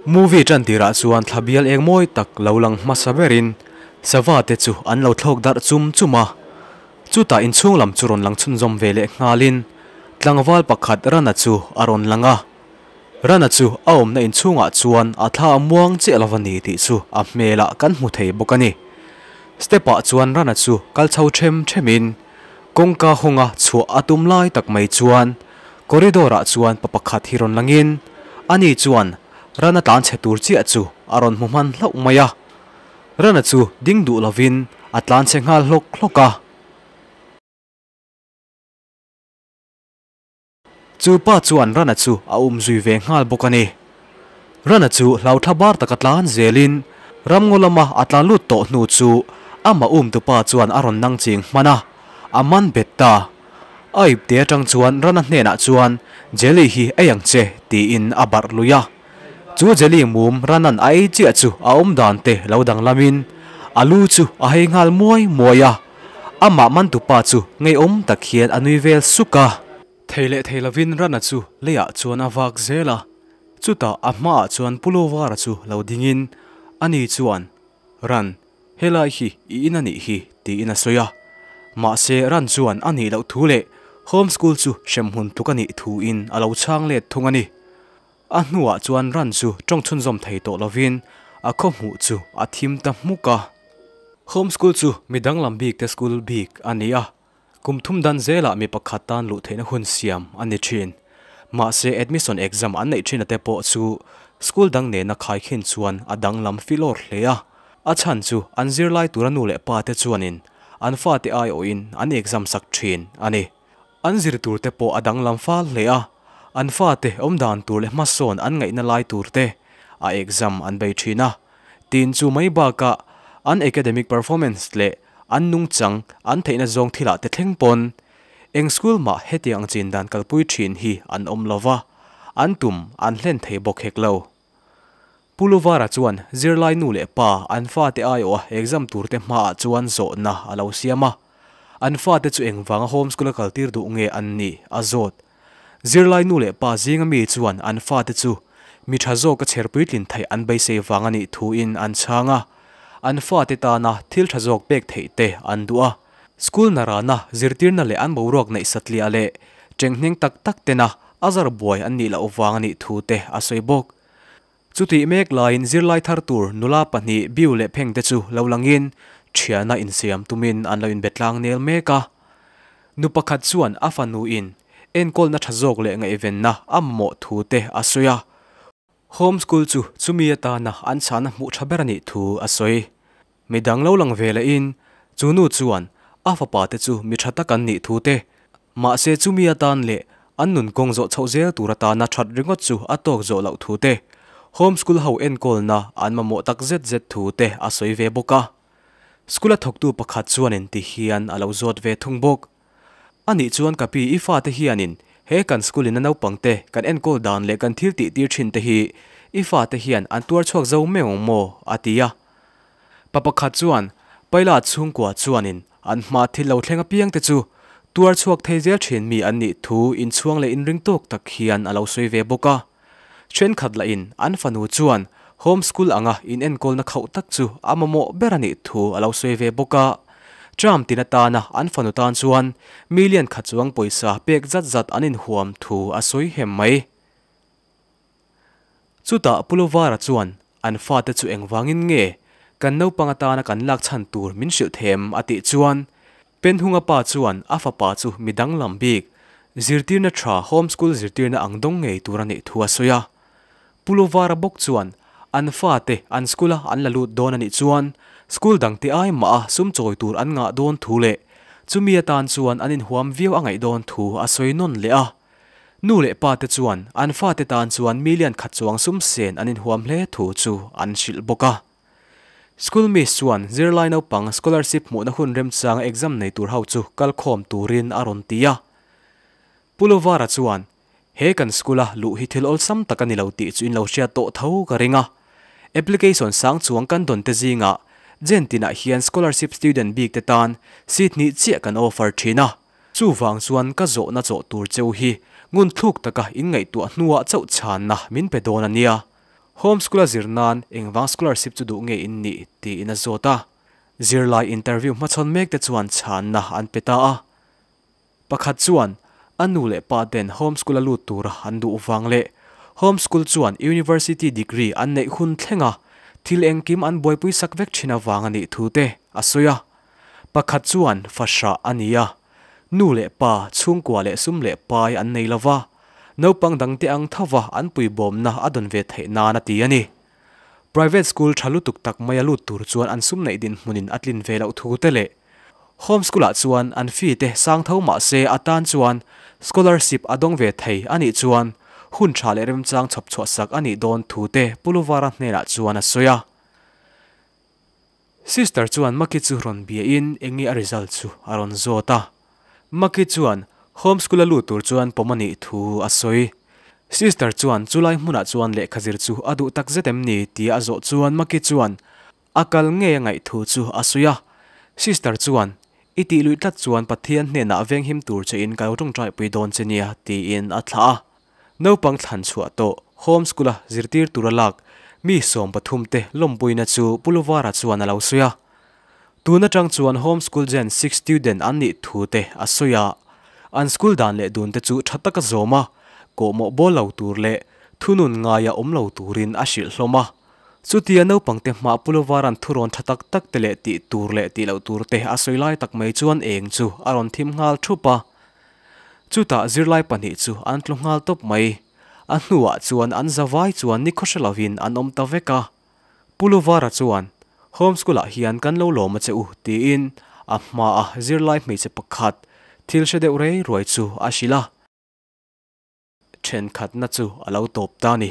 Movie tan tirah chuan thla bial eng mawi tak lo lang hmasa berin sava te chu an lo thlawk darh chum chum a. Chutah inchhung lam chu rawn lang chhunzawm ve leh nghalin tlangval pakhat Rana chu a rawn lang a. Rana chu a awmna inchhungah chuan a thla a muang chiah lo a ni tih chu a hmelah kan hmu thei bawk a ni. Step ah chuan Rana chu kal chho them themin kawngka hawnga chhuah a tum lai tak mai chuan corridor ah chuan pa pakhat hi rawn langin ani chuan Rana tlan chhe tur chiah chu a rawn hmu hman hlauh mai a. Rana chu ding duh lovin a tlan chhe nghal hlawk hlawk a. Chu pa chuan Rana chu a um zui ve nghal bawk a ni. Rana chu hlauthla bar taka tlan zelin ramngaw lama a tlan lut tawh hnu chu amah umtu pa chuan a rawn nang ching hman a, a man bet ta. A ipte atang chuan Rana hnenah chuan Jelly hi ei ang che tiin a barh lui a. Chu jelly mum Rana'n a ei chiah chu a awm dan te lo danglamin a lu chu a hei nghal muai muai a. Amah mantupa chu ngeiawm tak hian a nui vel suk a. Thei leh thei lovin Rana chu leiah chuan a vak zel a, chutah a hmaah chuan Pulovara chu lo dingin ani chuan, Ran, helai hi i in a nih hi, tiin a sawi a. Mahse Ran chuan a nih loh thu leh home school chu hremhmun tluk a nih thuin a lo chhang let thung a ni. A hnuah chuan Ran chu tawng chhunzawm thei tawh lovin a khawhmuh chu a thim ta hmuk a. Home school chu midang lam bik te school bik a ni a. Kum thum dan zelah mi pakhat tan luh theihna hun siam a ni thin. Mahse admission exam an neih thin ate pawh chu school dang nena khaikhin chuan a danglam filawr hle a. A chhan chu an zirlai tura nu leh pa te chuanin an fate aiawhin an exam sak thin a ni. An zir tur te pawh a danglam fal hle a, an fate awmdan tur leh hmasawn an ngaihna lai tur te a exam an bei thin a. Tin chu mai bakah an academic performance leh an nungchang an theihna zawng thilah te thleng pawn eng school mah hetiang chin dan kalpui thin hi an awm lova, an tum an hlen thei bawk hek lo. Pu Luvara chuan zirlai nu leh pa an fate aiawha exam turte hmaah chuan zawhna a lo siam a, an fate chu engvanga home school a kaltir duh nge an nih a zawt. Zirlai nu leh pa zinga mi chuan an fate chu mi tha zawka chher puitlin theih an beisei vang a nih thuin an chhang a, an fate tana thil tha zawk pek theih te an duh a. School narana zirtirna leh an boruak neih satliah leh chenghneng tak tak tena a zar buai an nih loh vang a nih thu te a sawi bawk. Chutih mek laiin zirlai thar tur nula pahnih Biu leh Pheng te chu lo langin thiana insiam tumin an lo inbe tlang nel mek a. Nu pakhat chuan a fanuin enkawlna tha zawk leh ngaihvenna a mamawh thu te a sawi a. Home school chu chumi atana an chhahna hmuh tha ber a nih thu a sawi. Midang lo lang ve lehin chu nu chuan a fapa te chu mi tha tak an nih thu te, mahse chumi atan leh an nun kawng zawh chhoh zel tur atana that ringawt chu a tawk zawh loh thu te, home school ho enkawlna an mamawh tak zet zet thu te a sawi ve bawk a. School a thawktu pakhat chuanin ti hian a lo zawt ve thung bawk. A nih chuan ka pi i fate hianin he kan school in a naupang te kan enkawl dan leh kan thil tih tir thin te hi i fate hian an tuar chhuak zo meuh ang maw? a ti a. Pa pakhat chuan Paila chhungkua chuanin an hma thil lo thleng apiang te chu tuar chhuak thei zel thin mi an nih thu inchhuang leh inring tawk tak hian a lo sawi ve bawk a. Thenkhat lahin an fanu chuan home school anga in enkawlna khauh tak chu a mamawh ber a nih thu a lo sawi ve bawk a. Term tin atana an fanu tan chuan million khat chuang pawisa pek zat zat an inhuam thu a sawi hem mai. Chutah Pulovara chuan an fate chu engvangin nge kan naupang atana kan lak chhan tur min hrilh them a tih chuan Penhunga pa chuan a fapa chu mi danglam bik zirtirna tha home school zirtirna ang dawng ngei tur a nih thu a sawi a. Pulovara bawk chuan an fate an school a an la lut dawn a nih chuan school dangte ai mah a sum chawi tur an ngah dawn thu leh chumi atan chuan an inhuam viau a ngaih dawn thu a sawi nawn leh a. Nu leh pa te chuan an fate tan chuan million khat chuang sum sen an inhuam hle thu chu an hrilh bawk a. School miss chuan zirlai naupang scholarship hmuhna hun remchanga exam nei tur ho chu kal khawm turin a rawn ti a. Pu Lovara chuan, He kan school a luh hi thil awlsam tak a ni lo tih chu in lo hriat tawh tho ka ring a. Application sang chuang kan dawn te zingah Jen tinah hian scholarship student bik te tan seat hnih chiah kan offer thin a. Chuvang chuan ka zawhna chawh tur cheu hi ngunthluk taka in ngaihtuah hnuah chauh chhanna min pe dawn a nia. Home school-a zir nan engvang scholarship chu duh nge in nih tiin a zawt a. Zirlai interview hmachhawn mek te chuan chhanna an pe ta a. Pakhat chuan a nu leh pa ten home school-a lut tura an duh vang leh home school chuan university degree an neih hun thleng a, thil engkim an buaipui sak vek thin avang a nih thu te a sawi a. Pakhat chuan fahrah a ni a, nu leh pa, chhungkua leh sum leh pai an nei lova, naupang dangte ang thova an puibawmna a dawn ve theih nan a ti a ni. Private school tha lutuk tak mai a lut tur chuan an sum neih dinhmunin a tlin ve loh thu te leh home school ah chuan an fee te sang tho mah se a tan chuan scholarship a dawng ve thei a nih chuan hun tha leh remchang chhawp chhuah sak a nih dawn thu te Pu Luvara hnenah chuan a sawi a. Sister chuan Maki chu rawn bia in enge a result chu a rawn zawt a. Maki chuan home school a lut tur chuan pawm a nih thu a sawi. Sister chuan chulai hmunah chuan lehkha zir chu a duh tak zet em ni tia a zawh chuan Maki chuan a kal ngei a ngaih thu chu a sawi a. Sister chuan I tih luih tlat chuan Pathian hnenah venghim tur che in ka lo tawngtai pui dawn che nia tiin a thlah a. Naupang thlan chhuah tawh home school a zirtir tura lak mi 13 te lawmpuina chu Pu Luvara chuan a lo sawi a. Tun atang chuan home school Gen 6 student an nih thu te a sawi a. An school dan leh dun te chu tha taka zawm a, kawhmawh bawl lo tur leh thunun ngaia awm lo turin a hrilh hlawm a. Chutia naupang te hma Pu Luvara'n thurawn tha tak tak te leh tih tur leh tih loh tur te a sawi lai tak mai chuan eng chu a rawn thim nghal thup a. Chutah zirlai pahnih chu an tlu nghal tawp mai. A hnuah chuan an zavai chuan ni khawhre lovin an awm ta vek a. Pu Luvara chuan, Home school-ah hian kan lo lawm a che u, tiin a hmaa zirlai hmeichhe pakhat thil hre deuh rei ruai chu a hrilh a. Thenkhatna chu a lo tawp ta a ni.